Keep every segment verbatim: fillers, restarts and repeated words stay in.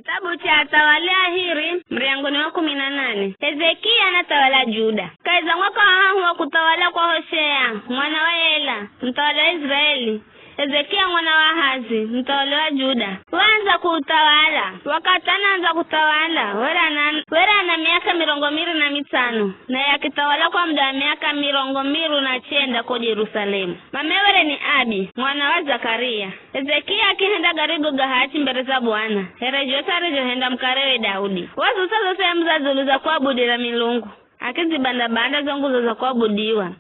Kitabu cha Athawali Ahiri, muryango ni wa kumi na nane. Hezekia anathawala Juda. Kahi za mwaka wa hahu wa kuthawala kwa Hoshea mwana wa Ela, muthawali wa Iziraeli, Hezekia mwana wa Ahazi, muthawali wa Juda, waandza kuthawala. Wakathi anaandza kuthawala, were ana, were ana miaka mirongo miri na mitsano, naye akithawala kwa muda wa miaka mirongo miri na chenda ko Jerusalemu. Mame were ni Abi, mwana wa Zakaria. Hezekia akihenda garigo ga hachi mbere za Bwana, here zhosi arizhohenda mukarewe Daudi. Wazusa zo sehemu za dzulu za kuabudira milungu, akizibanda-banda zo nguzo za kuabudiwa,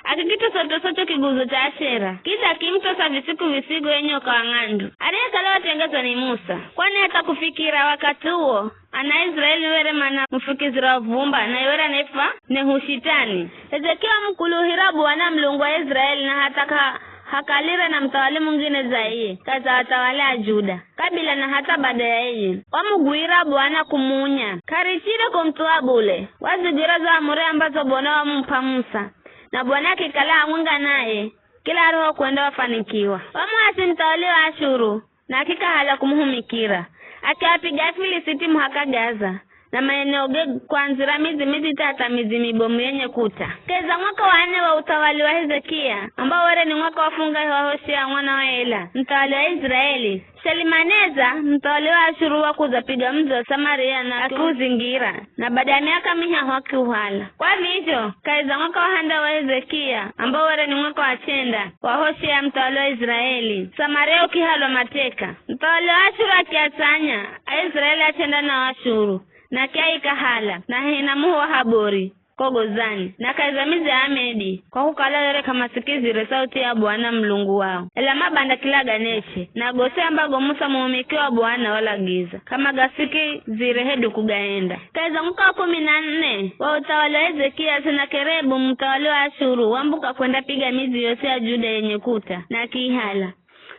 akikitosa-tosa cho kiguzo cha Ashera, kidza akimutosa visiku-visiku ye nyoka wa ng'andu, ariyekala watengezwa ni Musa. Kwani hatha kufikira wakathi uwo, ana Aiziraeli were mana mufukizira uvumba, naye were anaifwa Nehushitani. Hezekia wamukuluhira Bwana Mulungu wa Iziraeli, na hatha ka, hakalire na muthawali mungine za iye, kahi za athawali a Juda, kabila na hatha bada ya iye. Wamugwira Bwana kumunya, k'arichire kumuthuwa bule. Wazigwira zo amuri ambazo Bwana wamup'a Musa, na Bwana akikala hamwenga naye, kila arihokwenda wafanikiwa. Wamuhasi muthawali wa Ashuru, na akikahala kumuhumikira. Akiapiga Afilisiti muhaka Gaza, na maeneo ge kwandzira midzi midhithatha midzi mibomu yenye kuta. Kahi za mwaka wa nne wa uthawali wa Hezekia, ambao were ni mwaka wa funga wa Hoshea mwana wa Ela, muthawali wa Iziraeli, Shelimaneza, muthawali wa Ashuru wakuza piga mudzi wa Samaria na akiuzingira, na bada ya miaka mihahu akiuhala. Kwa vizho, kahi za mwaka wa handa wa Hezekia, ambao were ni mwaka wa chenda wa Hoshea muthawali wa Iziraeli, Samaria ukihalwa mateka. Muthawali wa Ashuru akiatsanya Aiziraeli achenda na Ashuru, na akiaika Hala, na hena muho wa Habori, ko Gozani, na kahi za midzi ya Amedi, kwa kukala were k'amasikizire sauthi ya Bwana Mulungu wao, ela mabanda kila ganeche, na gosi ambago Musa muhumiki wa Bwana walagiza, k'amagasikizire hedu kugaenda. Kahi za mwaka wa kumi na nne wa uthawali wa Hezekia, Senakeribu muthawali wa Ashuru wambuka kwendapiga midzi yosi ya Juda yenye kuta, na akiihala.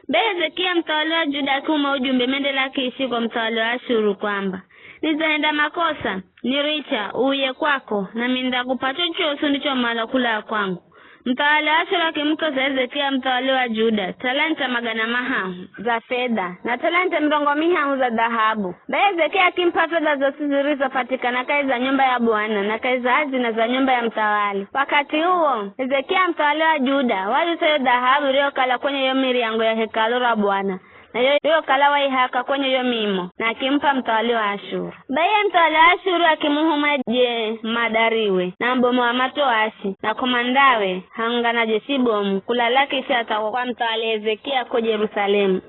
Be Hezekia muthawali wa Juda akiuma ujumbe mende Lakishi kwa muthawali wa Ashuru kwamba, "Nidzahenda makosa, niricha, uuye kwako, nami nindakup'a chochosi undichomala kulaa kwangu." Muthawali wa Ashuru akimutosa Hezekia muthawali wa Juda talanta magana mahahu za fedha, na talanta mirongo mihahu za dhahabu. Be Hezekia akimup'a fedha zosi zirizopatikana kahi za nyumba ya Bwana na kahi za hazina za nyumba ya muthawali. Wakathi uwo, Hezekia muthawali wa Juda wazusa yo dhahabu iriyokala kwenye yo miryango ya hekalu ra Bwana, na yo iriyokala waihaka kwenye yo mimo, na akimup'a muthawali wa Ashuru. Be ye muthawali wa Ashuru akimuhuma Jemadariwe na mubomu wa matoashi na k'omandawe hamwenga na jeshi bomu kula Lakishi hatha kwa muthawali Hezekia ko Jerusalemu.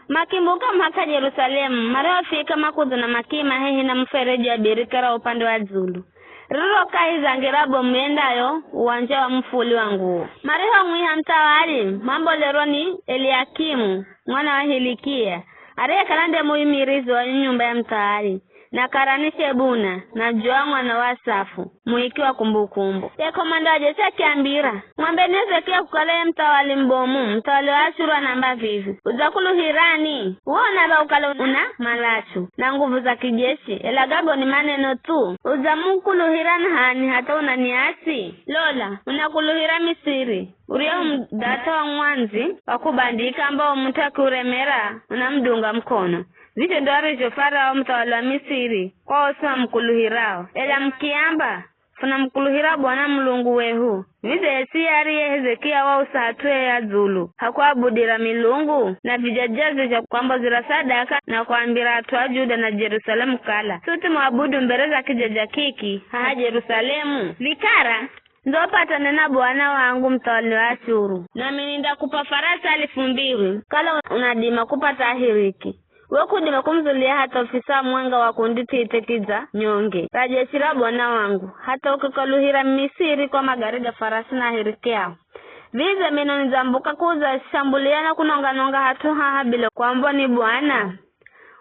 Makimbuka muhaka Jerusalemu, marihofika makudzona makima hehi na mufereji wa birika ra upande wa dzulu, riro kahi za ngira bomu yendayo uwanja wa mufuli wa nguwo. Marihomwiha muthawali, mambolerwa ni Eliakimu mwana wa Hilikia, ariyekala nde muimirizi wa nyumba ya muthawali, na Karani Shebuna, na Joa mwana wa Asafu, muiki wa kumbukumbu. Ye k'omanda wa jeshi akiambira, "Mwambeni Hezekia kukala ye muthawali mubomu, muthawali wa Ashuru anaamba vivi, 'Udzakuluhirani? Uwe unaamba kukala una malachu na nguvu za kijeshi, ela gago ni maneno thu. Udzamukuluhira ni h'ani hatha unaniasi? Lola, unakuluhira Misiri, uriye mudhath'a wa ng'wandzi wa kubandika, ambao mut'u akiuremera unamudunga mukono.'" Vizho ndo arizho Farao muthawali wa Misiri kwa osi wamukuluhirao. Ela mukiamba, "Funamukuluhira Bwana Mulungu wehu, vidze ye si ariye Hezekia wausa hat'uhe ya dzulu ha kuabudira milungu na vijajazi zha kwambozera sadaka na kwaambira at'u a Juda na Jerusalemu kala, 'Suthi muabudu mbere za kijaja kiki haha Jerusalemu'? Vikara, ndzopatane na bwana wangu muthawali wa Ashuru, nami nindakup'a farasi alifu mbiri, kala unadima kupata ahiriki. We k'udima kumuzulia hatha ofisa mwenga wa kundi thithe kidza nyonge ra jeshi ra bwana wangu, hatha ukikaluhira Misiri kwa magari ga farasi na ahiriki ao. Vidze mino nidzambuka kudzashambulia na kunonga-nonga hat'u haha bila kuambwa ni Bwana?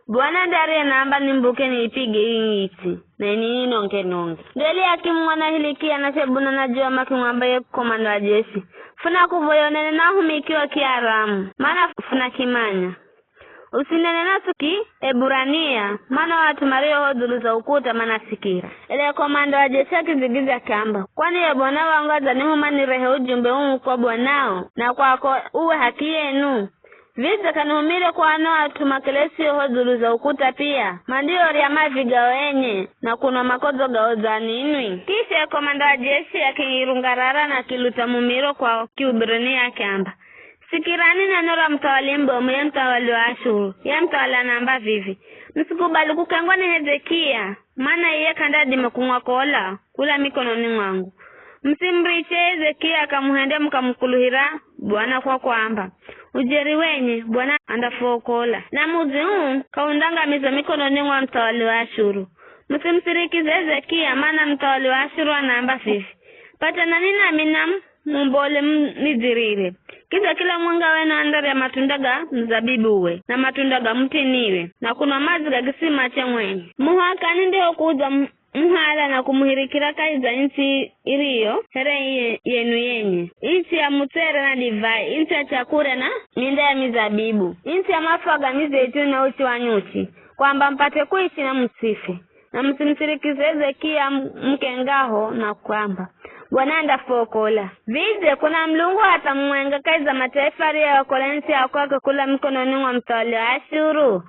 Bwana nde ariyenamba nimbuke niipige ii ngitsi, na ini ninonge-nonge." Ndo Eliakimu mwana Hilikia na Shebuna na Joa makimwamba ye komanda wa jeshi, "Funakuvoya unene na ahumiki wa Kiaramu, mana funakimanya. Usinene naswi Kieburania, mana o at'u mario ho dzulu za ukuta manasikira." Ela ye komanda wa jeshi akidzigidzya akiamba, "Kwani ye bwana wangu adzanihuma nirehe ujumbe uu kwa bwanao, na kwako uwe haki yenu?" Vidze k'anihumire kuano at'u makelesio ho dzulu za ukuta pia, mandiorya mavi gao enye, na kunwa makodzo gao dza ninwi? Kisha ye komanda wa jeshi akirungarara na akiluta mumiro kwa Kihiburania akiamba, "Sikirani neno ra muthawali mubomu, ye muthawali wa Ashuru. Ye muthawali anaamba vivi, 'Musikubali kukengwa ni Hezekia, mana iye k'andadima kumwakola kula mikononi mwangu. Musimuriche Hezekia akamuhende mukamukuluhira Bwana kwa kwamba, ujeri wenye Bwana andafuokola. Na mudzi uu k'aundangamizwa mikononi mwa muthawali wa Ashuru. Musimusirikize Hezekia, mana muthawali wa Ashuru anaamba vivi, 'Patanani nami na mumbole munidzirire.' Kidza kila mwenga wenu andarya matunda ga muzabibuwe na matunda ga mutiniwe, na kunwa madzi ga kisima che mwenye. Muhaka nindihokudza mu-, muhala na kumuhirikira kahi za intsi iriyo here ye-, yenu yenye, intsi ya mutsere na divai, intsi ya chakurya na minda ya mizabibu, intsi ya mafuha ga mizeituni na uchi wa nyuchi, kwamba mupate kuishi na musife. Na musimusirikize Hezekia m-, mukengaho na kwamba, 'Bwana andafuokola.' Vidze kuna mulungu hata mumwenga kahi za mataifa ariyeokola intsi ya kwakwe kula mikononi mwa muthawali wa Ashuru?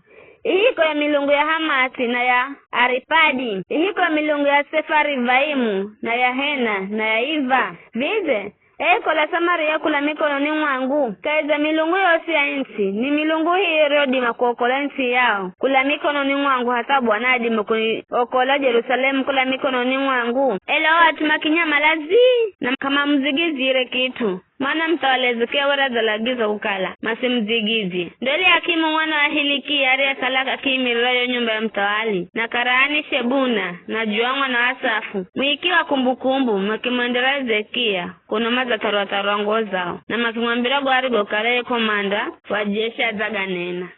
Ihiko ye milungu ya Hamathi na ya Aripadi? Ihiko ye milungu ya Sefarivaimu na ya Hena na ya Iva? Vidze eikola Samaria kula mikononi mwangu? Kahi za milungu yosi ya intsi, ni milungu hii iriyodima kuokola intsi yao kula mikononi mwangu, hatha Bwana adime kuokola Jerusalemu kula mikononi mwangu? Ela o at'u makinyamala zii, na k'amamudzigidzire kit'u. Mana muthawali Hezekia were adzalagiza kukala masimudzigidzye. Ndo Eliakimu mwana wa Hilikia ariyekala akiimirira yo nyumba ya muthawali, na Karaani Shebuna, na Joa mwana wa Asafu, muhiki wa kumbukumbu, makimwendera Hezekia, kuno madzatharwa-tharwa nguwo zao, na makimwambira go arigokala ye komanda wa jeshi adzaganena.